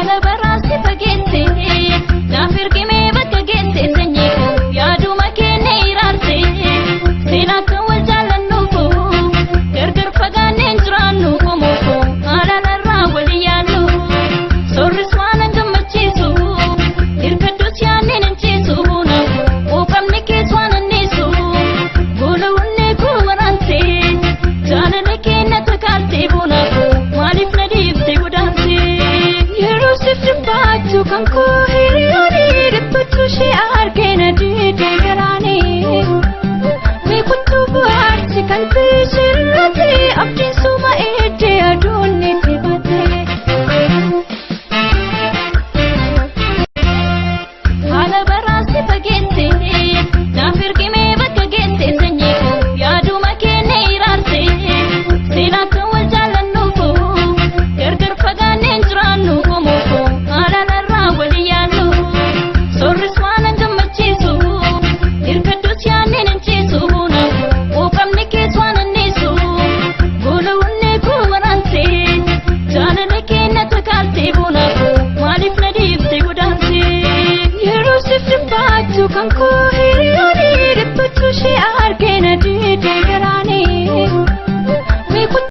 Haala baraasti fageesse naaf ergimee bakka geesse sanyii koo yaaduma keenya iraarse seenaa kan wal jaallannuufu gargar fagaanneen jiraannu qomoo koo haala walii yaallu soorris waan an gammachiisu hirkadduus yaanneen hin ciisu quuqamni kees waan anniisu gola onnee koo waraante jaalala keenya takaalte buuna koo maaliif na dhiifte godaante. Yeroo siif dhiphaatu kan koo hiriyooni dhiphachuu ishee argina diidee galaanii. Meeqottuu bu'aarsi qalbii ishee abdiin suma eeddee aduun ni dibate. Haala baraasti fageesse naaf ergimee bakka geesse sanyii koo yaaduma keenya iraarse seenaa kan wal jaallannuufu gargar fagaanneen jiraannu qomoo koo haala narraa walii yaallu soorris waan an gammachiisu hirkadduus yaanneen hin ciisu quuqamni kees waan anniisu gola onnee koo waraante jaalala keenya takaalte buuna koo maaliif na dhiifte godaante. Yeroo siif dhiphaatu kan koo